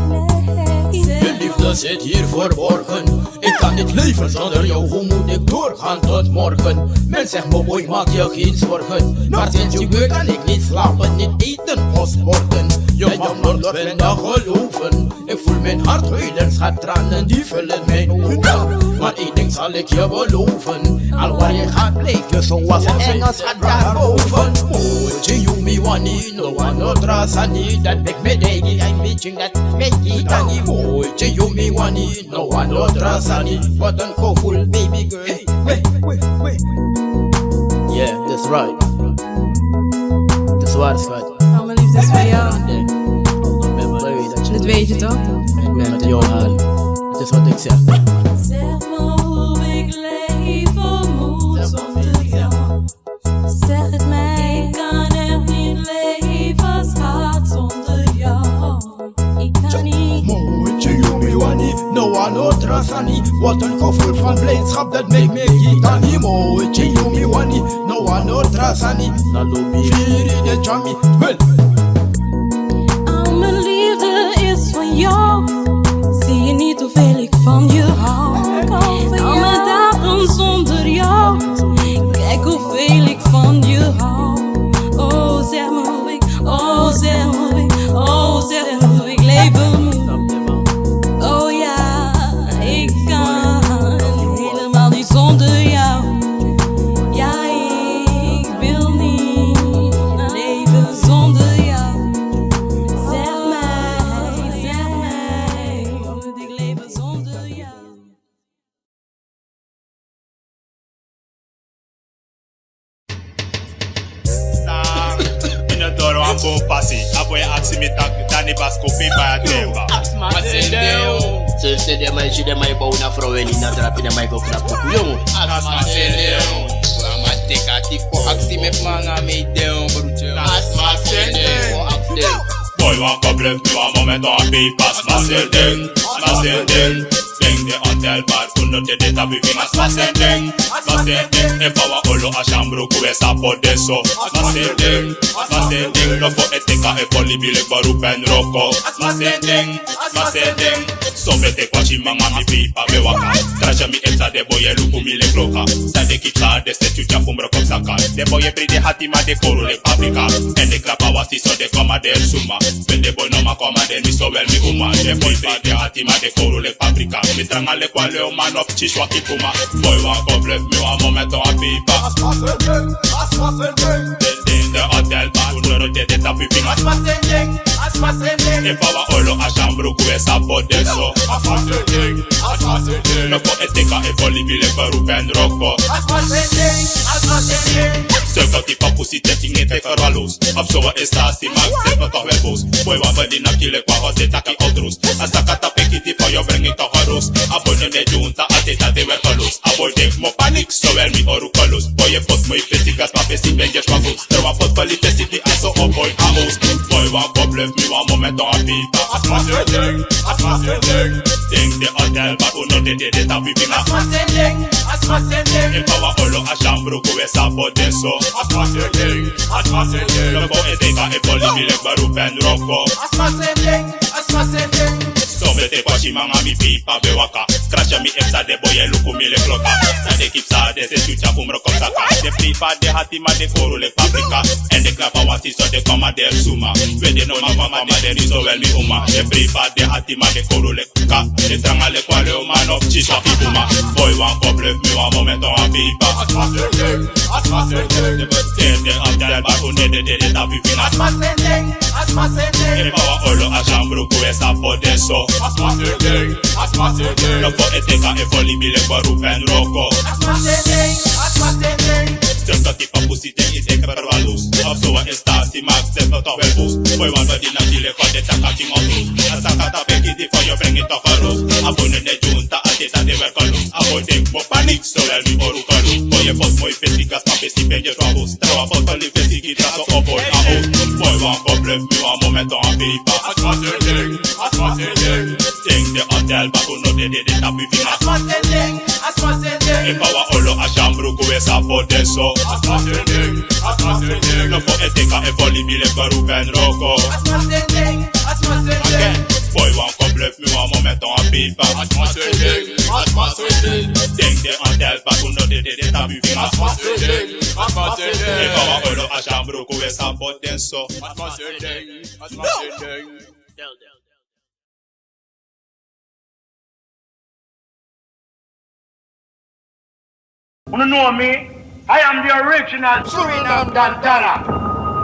Nee. De liefde zit hier verborgen. Ik kan niet leven zonder jou, hoe moet ik doorgaan tot morgen? Men zegt me: boy, maak je geen zorgen. Maar sinds je weer kan ik niet slapen, niet eten of sporten. Je mag me nooit vinden geloven. Ik voel mijn hart huilen, schat, tranen die vullen mijn ogen. Maar één ding zal ik je beloven: al waar je gaat, blijf je zoals een engel, schat, daarboven. Mooi, you mi wani, no wan no tra sani. Dat maakt me digi, I mean, dat maakt me digi. Mooi, you mi wani, no wan no tra sani. Wat een gevoel, baby girl. Hey, wait, wait, wait. Yeah, that's right. Dat is waar, schat. Al mijn liefde is voor jou. Dat weet je toch? Ik ben met jou, man. Het is wat ik zeg. Zeg me hoe ik leven moet zonder jou. Zeg het mij. Ik kan echt niet leven, schat, zonder jou. Ik kan niet. Mooi, you mi wani, no wan no tra sani. Wat een gevoel van blijdschap, dat maakt me gitangi. Mooi, you mi wani, no wan no tra sani. Na lobi firi de chami, wel. Al mijn liefde is van jou. Zie je niet hoeveel ik van je hou? Al mijn dagen zonder jou. Kijk hoeveel ik van je hou. Oh, zeg me hoe ik, oh, zeg me hoe ik, oh, zeg me hoe ik leven moet. Oh ja, ik kan helemaal niet zonder A bon pasi, a bon e aksi mi taki, Dani Basko, pe bai a temba. Aksi Masendeng. Sensi den man e si den man e bow na frow, en ini a drapi den man e go klap kuku, yongu. Aksi Masendeng. Wan man teki a tiki kon aksi mi fu mi anga mi den, broeder. Aksi Masendeng. Kon aksi den. Boi, wan kop lef mi wan moment, wan pei pas Masendeng, Masendeng. Deng de hotel bar, unu de de tapu finga Masendeng, Masendeng. Efu a wan olo a syambruku, we sabi de so. Masendeng, Masendeng. No fu e teki a e fu libi leki baru pen roko. Masendeng, Masendeng. So mi e teki wasi mi anga mi pipa ben waka. Krasi mi e psa, den boi e luku mi leki kloka. San den kisi a den seti tyutyupu mi roko saka. Den boi e briti den ati ma den kowru leki paprika. Èn den krabu a wasi so den komandeer suma. Wen den boi no man komandeer mi sowel mi uma. Den boi briti den ati ma den kowru leki paprika. Mi tranga leki wan lew man of tyisi waki puma. Boi, wan kop lef mi wan moment, wan pipa. Deng de hotel bar, unu de de tapu finga. Efu a wan olo a syambruku, we sabi de so. No fu e teki a e fu libi leki baru pen roko. Seki a tipa pusi teki nge teki ferwalos. Of so wan estasi mak seki no tok we bos. Boi, wan badi na kile kwa hote taki otrus. A saka tapu e kiti fu yu brengi tok a rus. A boi no de junta, a teta de werkeloos. A boi de mo panik, sowel mi orukeloos. Boi e pot moi fesi, gas pa fesi, ben jes pa fus. Trawan pot fali fesi, di a so o boi a mus. Boi, wan kop lef mi wan moment, wan pipa. Deng de hotel bar, unu de de de tapu finga. Efu a wan olo a syambruku, we sabi de so. No fu e teki a e fu libi leki baru pen roko. So mi e teki wasi mi anga mi pipa ben waka. Krasi mi e psa, den boi e luku mi leki kloka. San den kisi a den seti tyutyupu mi roko saka. Den pipa den ati ma den kowru leki paprika. Èn den krabu a wasi so den komandeer suma. Wen den no man komandeer mi sowel mi uma. Den pipa den ati ma den kowru leki ka. Den tranga leki wan lew man of tyisi waki puma. Boi, wan kop lef mi wan moment, wan pipa. Deng de hotel bar, unu de de de tapu finga. Efu a wan olo a syambruku, we sabi de so. No fu e teki a e fu libi leki baru pen roko. Seki a tipa pusi teki, teki ferwalos. Of so wan estasi mak seki no tok we bos. Boi, wan badi na kile kwa de taka king of rus. A saka tapu e kiti fu yu brengi tok a rus. A boi no de junta, a teta de werkeloos. A boi de mo panik, sowel mi orukeloos. Boi e pot moi fesi, gas pa fesi, ben jes pa bos. Trawan pot fali fesi, di a so o boi a mus. Boi, wan kop lef mi wan moment, wan pipa. Deng de hotel bar, unu de de de tapu finga. Efu a wan olo a syambruku, we sabi de so. No fu e teki a e fu libi leki baru pen roko. Boi, wan kop lef mi wan moment, wan pipa. Deng de hotel bar, unu de de de tapu finga. Efu a wan olo a syambruku, we sabi de so. Unu know mi? I am the original Suriname Don Dada.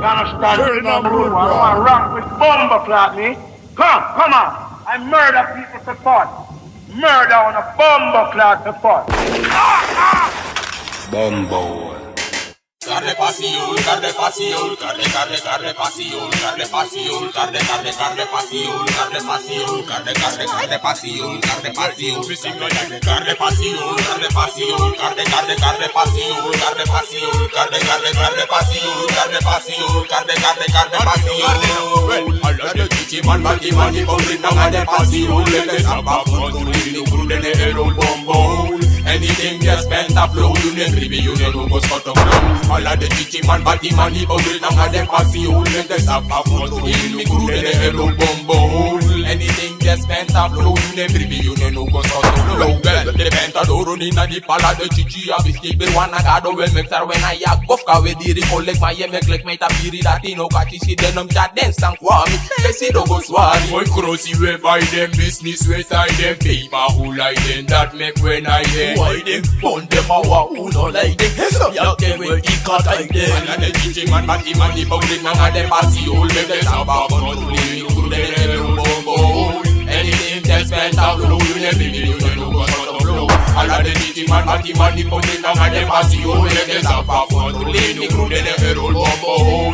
You understand? Suriname rude boy. I don't want rank with bumboclaat mi. Come, come on. I murder people for fun. Murder on a bumboclaat for fun. Bumbo. Well, ala den titi man, bati man, ipokrit nanga den pasi unu, mek den saba frontu ini kru den e rol bombo. Anything den spend a flow, yu no e bribi, yu no e go spoto flow. Ala den titi man, bati man, ipokrit nanga den pasi unu, mek den saba frontu ini kru den e rol bombo. Anything den spend a flow, yu no e bribi, yu no e go spoto flow. Well, den penta doro ni na di pala den titi a biski bir wan na gado wel mek sar wen a yak bof ka we diri kolek ma ye mek lek meta biri dati no kati si den no mi ta den san kwami. Lesi dogo swari. Moi krosi we bai den business we tai den pei. Ma who like den dat mek we nai den. Why den pon den ma wa who no like den. Heso yak den we kika tai den. Ala den titi man, bati man, ipokrit nanga den pasi unu, mek den saba frontu ini kru den e rol bombo. Anything den spend a flow, yu no e bribi, yu no e go spoto flow. Ala den titi man, bati man, ipokrit nanga den pasi unu, mek den saba frontu ini kru den e rol bombo.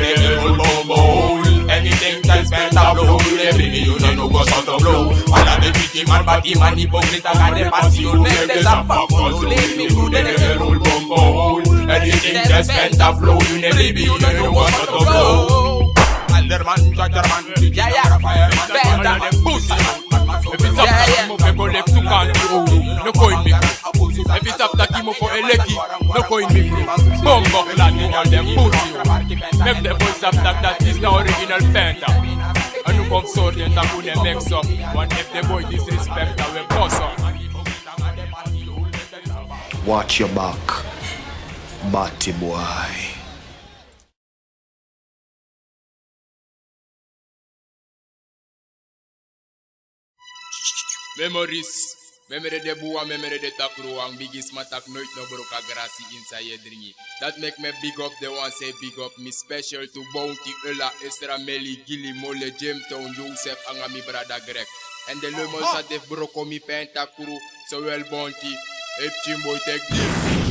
den e rol bombo. Anything that's spend a flow, yu e baby, yu no go stop to blow. Ala den pikin man, baki man, hypocrite, a den pasi, yu no e de sa pa kon, yu leave mi, yu den e rol bombo. Anything that's spend a flow, yu e baby, yu no go stop to blow. Alderman, Judgerman, yeah, yeah, fireman, benda, pussy. Efu yu sabi taki yu mofo e go leki tu kanti owru, no kon ini mi. Efu yu sabi taki yu mofo e leki, no kon ini mi. Bomboclaat, yu wan den pussy. Meki den boi sabi taki dati is na original Penta. Èn un kon sori den taki un e mix up. Want efu den boi disrespect, dan wi e boso. Watch your back, batty boy. Memories. Memre de bun wan, memre de takru wan. Bigisma taki noiti no broko a grasi ini san yu e dringi. Dati meki mi e big up den wan san e big up mi, special to Bounty, Ella, Estra, Meli, Gili, Mole, Jamestown, Joseph, nanga mi brada Greg. Èn den leumon san de fu broko mi pen takru. So wel, Bounty, e pikin boi, teki disi.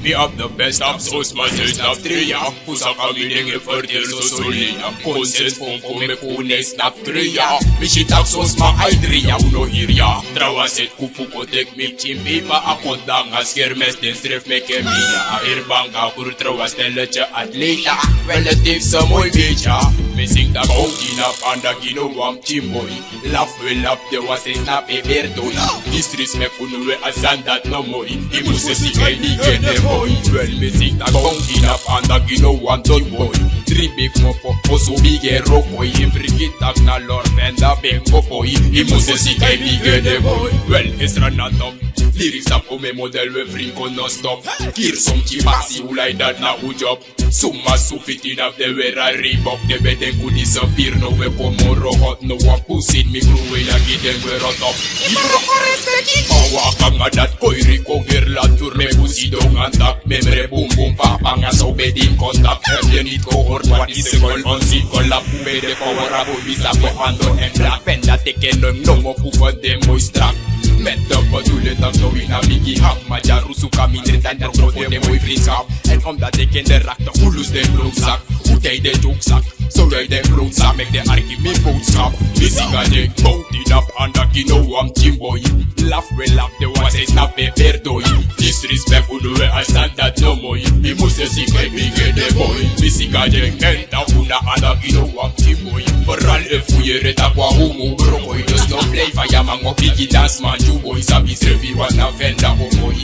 Mi abi de beste abi so sma, so snap tria. Fu saka mi den e fertel so solida. Konsens kon kon meki un e snap tria. Mi si taki so sma ai dria, un no hiri ya. Trawan seti kufu kon teki mi pikin pipa, a kon de nanga skermes, den srefi meki en mia. A heri banga kuru trawan stel ete atleta. Wel, ete fu so moi beja. Mi singi taki Bounty na panda gi no wan pikin boi. Laf wi e laf den wan san e snap e beri doi. Disrespect unu, we a sani dati no moi. Yu musu si kai bigi ede boi. Wel, mi si taki Bounty na panda gi no wan doi boi. Dri bigi mopo, osu bigi e roko. Yu frigi taki na lori fenda bengo boi. Yu musu si kai bigi ede boi. Wel, Estra na top. Lyrics up, ome model we frinko no stop. Kiri son pikin basi, un lai, dati na un job. Suma su fiti na fu den weri a Reebok, den ben denki un disappear, now we kon moro hot, no wan pusi ini mi crew, we ya gi den gwe rot op. Yu broko respect. Pawa kanga dati koiri kon geri la tour, mi e pusi don antak, memre bun bun papa nanga so bedi in contact. Heb je niet gehoord wat die sukkel ons ziet, kon lapu bij de power, a boi bisa kon ando en blak. Penda teki en no, no mo fu fu den moi strak. Met de bedoeling dat no wi na bigi hap, ma dyarusu kan mindri dan dati no fu den moi vriendschap. En omdat ik in de rakte, un lusu den bloedzak, un tei den jokesak. So wij den bloedzak, meki den arki mi boodschap. Mi singi a ding, Bounty na panda gi no wan pikin boi. Laf wi e laf den wan san e snap e beri doi. Disrespect unu, we a sani dati no moi. Mi musu si kai bigi ede boi. Mi singi a ding, Penta na panda gi no wan pikin boi. Vooral efu yu yere taki wan homo broko, yu dus no plei fa yu a man go bigi dansman, yu boi sabi srefi wan na fenda o moi.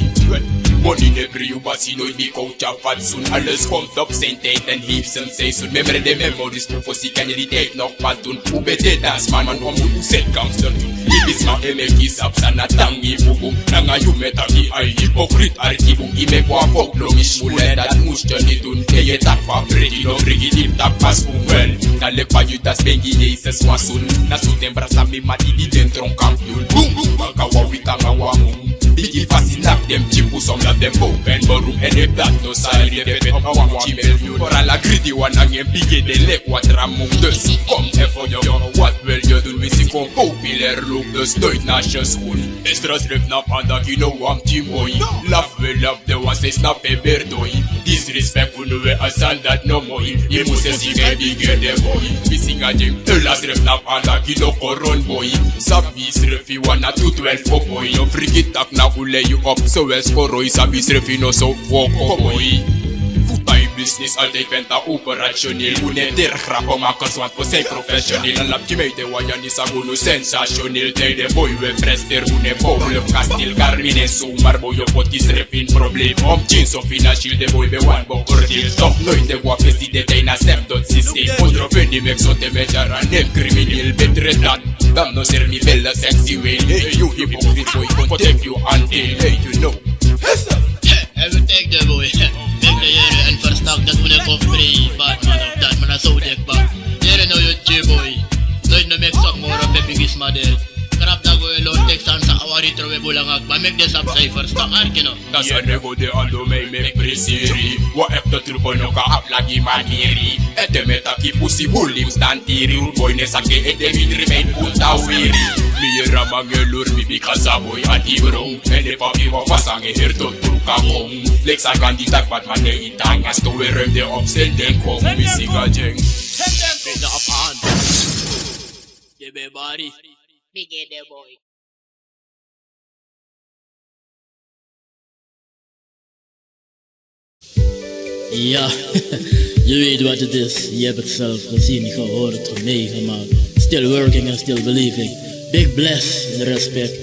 Moni de pri yu basi no di kou. Tya fatsoen, alles komt op zijn tijd en heeft zijn seizoen. Memre de memories fu fosi, kan yu di tijd nog pas doen. Un ben de dansman, man, wan musu seti gangster doen. Libisma e meki sabi san na tangi bubu. Nanga yu mi e taki, ai hypocriet arki bun. Yu meki wan fok lo mi smul en dati musu yu niet doen. En yu taki fa breki no breki, yu taki pas bun wel. Na leki fa Judas ben gi Yesus wan soen. Na so den brasa mi mati di den tron kampioen. Bun bun, baka wan wiki nanga wan mun. Bigi fasi nap den pikin pus omdat den bow ben boru. En efu dati no sari den ben ben op a wan pikin miliyun. Ora la gridi wan nanga en bigi ede leki watra muktus. Kon efu yu wani wati wel yu dun wisi kon populair luk dus noiti na a syaskun. Extra srefi na panda gi no wan pikin boi. Lafu we lafu den wan san e snapu en beri doi. Disrespect unu we a sani dati no moi. Yu mus e singa e bigi ede boi. Mi singa gi en. Ela srefi na panda gi no koron boi. Sabi srefi wan na tu twelve o boi. No frigi taki na un lei yu op. So wel skoro yu sabi srefi no so woko boi. Fu tai business altijd ben ta operationeel. Un e teri grapu makers want fu sai professioneel. Ala pikin mi e wani a sani unu sensationeel. Tide boi we prester un e bowle kastil garmin en so. Marboi o poti srefi in problem. Om tyin so financieel den boi ben wani beoordeel. Toch noiti den go a fesi den tai na sef doti systeem. Ondro feni meki so te mi e tyari a nen crimineel. Betre dati dan mi no seri mi belle sexy way. Hey yu hypocrite boi kon teki yu antel. Hey yu know. Everything den boi. Meki den yere en ferstan dati un e kon frei. Bad man of dati man a so un e kon. Yere now yu G boi. Noiti mi e meki sok moro pe bigi sma de. Krap dan go e lon teki sani san a wari trowe bun langa kba. Meki den sabi san yu ferstan arki no. Dati sani e go de ando mi e meki prisiri. Wan ekte trupo no kan abi lagi maniri. Ete mi e taki pusi bun limsi dan tiri. Uru boi ne saki ete mindri mi e punta wiri. Mi yere a man e luru mi bika sa boi ati bron. En den papi wan fasi anga heri doti bruku a kon. Leki san Gandhi taki bati man ne iti anga sto we rem den op seni den kon. Mi singa gi en. Peda op aan. Yu ben bari. Bigi ede boi. Ja, je weet wat het is. Je hebt het zelf gezien, gehoord, meegemaakt. Still working and still believing. Big bless en respect.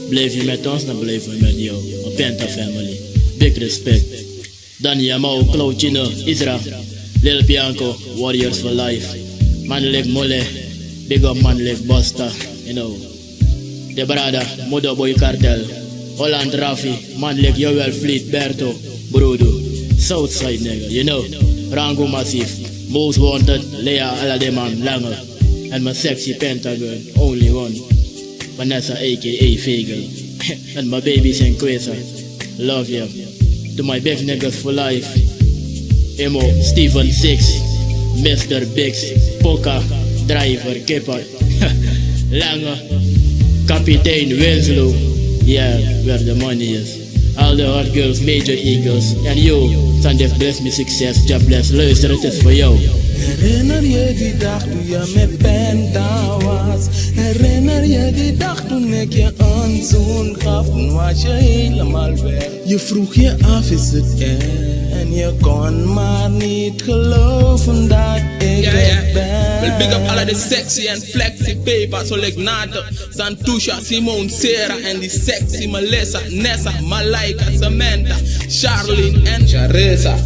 Blijf je met ons, dan blijven we met jou. Een Penta family. Big respect. Dani Yamao, Cloud Chino, Isra, Lil Bianco, Warriors for Life. Man leki Mole, big up man leki Busta, you know. De brada, Modo Boy Kartel, Holland Rafi, man leki Joel Fleet, Berto, Brudu, Southside nigga, you know. Rango Massive, Most Wanted, Lea, ala den man, Lange. En mijn sexy Pentagon, only one. Vanessa A K A Vegel. En mijn baby Senkwesa. Love you. To my big niggas for life. Emo, Steven Six, Mister Biggs, Poca, Driver, Kipper. Lange, kapitein Winslow. Yeah, where the money is. All the hot girls, major eagles. En yo, Sunday bless me success, Jah bless. Luister, het is voor jou. Herinner je die dag toen je met Penta was? Herinner je die dag toen ik je een zoen gaf? Toen was je helemaal weg. Je vroeg je af, is het echt? En je kon maar niet geloven dat ik het ben. Well, big up all of the sexy and flexy people, so like Nate, Santusha, Simone, Sarah, en die sexy Melissa, Nessa, Malaika, Samantha, Charlene en Charissa.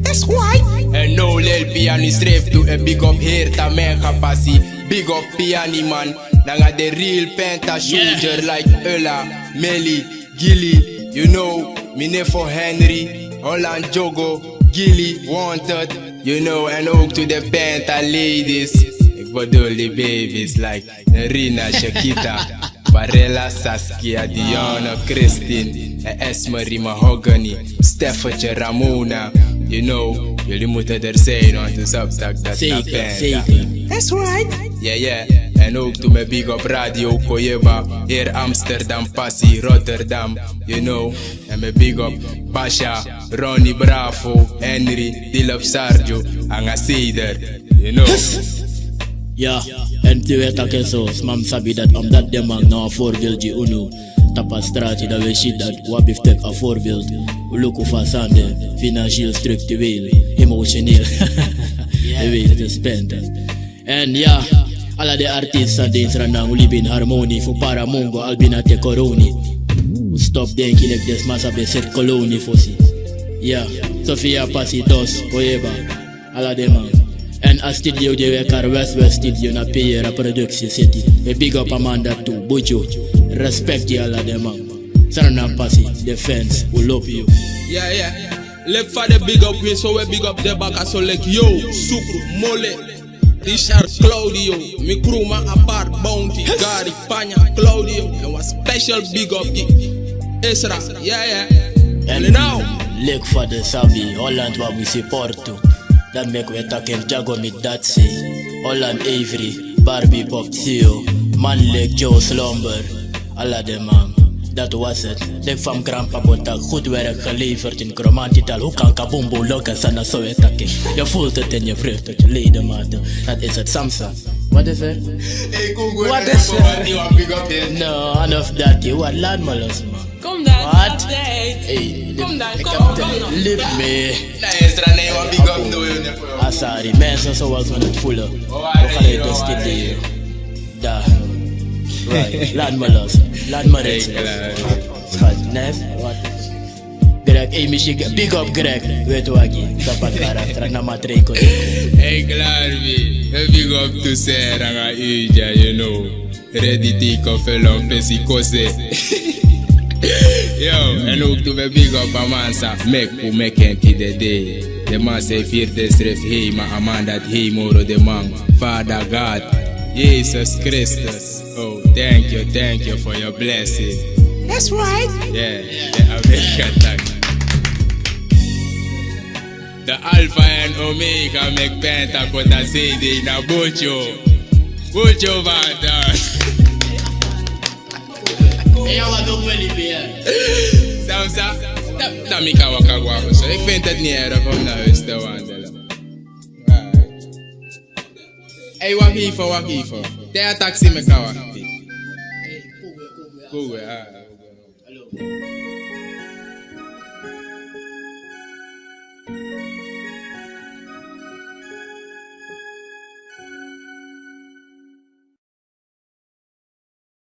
That's why. En no lel piani strip to a big up here, ta mega passi. Big up piani man, nanga de real Penta shooter like Ulla, Melly, Gilly, you know, Minefo Henry, Holland Jogo, Gilly, Wanted, you know, en ook to the Penta ladies. Ik bedoel die baby's like Nerina, Shakita, Barella, Saskia, Diana, Christine, en Esmery, Mahogany, Steffetje, Ramona, you know, jullie moeten er zijn, want u snapt dat dat Zeker, zeker. That's right. Yeah, yeah. En ook to mijn big up Radio Koyeba, hier Amsterdam, Passi, Rotterdam, you know. En mijn big up Basha, Ronnie Bravo, Henry, Dilop Sarjo, anga Seder, you know. Ja, en te we taki so, sma mus sabi dat omdat den man na a voorbeeld gi unu. Tapu a strati dan we si dat we abi fu teki a voorbeeld. We luku fa a sani de, financieel, structureel, emotioneel. We weten te spenden. En ja, ala den artiest san de ini Sranan, un libi ini harmoni fu Paramongo, Albina te koroni. Un stop denki leki den sma sabi seti koloni fosi. Ja, Sofia Passi, Dos, Koyeba, ala den man. En a studio di we kari West West Studio na Piera Production City. We big up a man dati tu, Buju. Respect gi ala den man. Sranan Passi, the fans, we love you. Yeah, yeah. Leki fa den big up wi, so we big up den baka, so leki yo, Sukru, Mole. Richard Claudio, mi kruma apart bounty, Gary Panya Claudio, en wan special big up gi Esra, yeah, yeah. And now, lik fa de sabi, Holland wa wi support tu. Dan mek we taken Jago mi dat si. Holland Avery, Barbie Pop Sio, man lik Joe Slumber. Ala de man, dat was het. Lik fa mi grandpa bo taki, goed werk geleverd in Kromanti tal. Hoe kan kabumbo lokken sana so we taki. Je voelt het in je vrucht tot je ledematen. Dat is het Samsa. Wat is er? Wat is er? No, enough dat, wat, laat me los, man. Kom dan, wat? Hey, kom dan, kom, kom dan. Lip me. Asari, mensen zoals we het voelen. We gaan het dus dit leren. Daar. Right. Laat me los. Laat me rust. Schat, next. Wat? Greg, hey, Michigan. Big up, Greg. Weet wat ik. Dapat karakter. Na matrei kon. Hey, klaar, mi. Big up to Seranga Ija, you know. Ready, take off, long, pesi, kose. Yo, en ook to be big up a man sa. Mek, who mek en ti de day. De man sa e firi de srefi, hey, ma a man dat, hey, moro de man. Father God, Jesus Christus. Oh, thank you, thank you for your blessing. That's right. Yeah, yeah, I make a thank. De Alpha en Omega, mek penta kota sede na bocho. Bocho bada. Eya, wa don weli beer. Samsa, da, da mi kan waka gwa so. Ik vind het niet erg om naar huis te wandelen. Hey, wacht even, wacht even. Te a taxi me kan wachten. Kogo, ah.